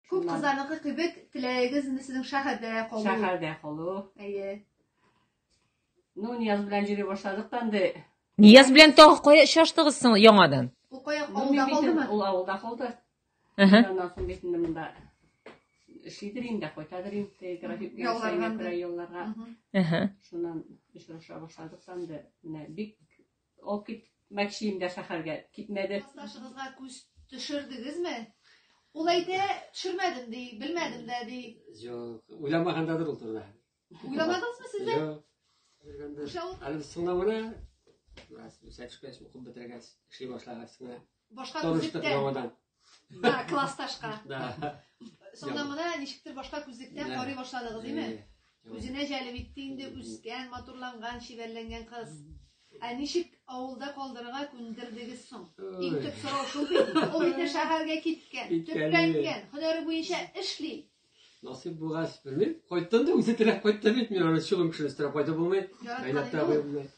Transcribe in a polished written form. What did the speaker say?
Күп кызларныкы кебек теләгегез инде сезнең шәһәрдә калу. Шәһәрдә калу. Әйе. Ну, Нияз белән йөри башладык та инде. Нияз белән тагы кая очраштыгыз соң яңадан? Ул кая Ну, авылда мин бит калдымы? Ул авылда калды. Әһә. Аннан соң бит инде монда эшлидер инде, кайтадыр инде, график Ялларга буенча инде. күрә ялларга. Мгм. Әһә. Шуннан очраша башладык та инде. Менә бик алып китмәкче инде шәһәргә. Китмәде. Классташыгызга күз төшердегезме? Ул әйтә, төшермәдем ди, белмәдем дә ди. Юк, уйламагандадыр ул турыда. Уйламадыгызмы сез дә? Юк. Йөргәндә. Күрше авыл Әле без соңда гына бераз үсә төшкәч, укып бетергәч, эшли башлагач кына башка таныштык күзлектән. яңадан. Да, классташка. Да. Соңдан гына ничектер башка күзлектән Да. карый башладыгыз, димме? Э, Үзенә җәлеп итте инде үскән, матурланган, чибәрләнгән кыз. Ә ничек авылда калдырырга күндердегез соң? Иң Ой. төп сорау шул бит. Ул бит шәһәргә киткән, Киткән, төпләнгән, һөнәре буенча эшли. Насыйп булгач, белмим. Кайтты инде, үзе теләп кайтты бит. Мин аны чулым кешене өстерәп кайтып булмый. Яраткан Әйләп тә инде ул. куеп булмый.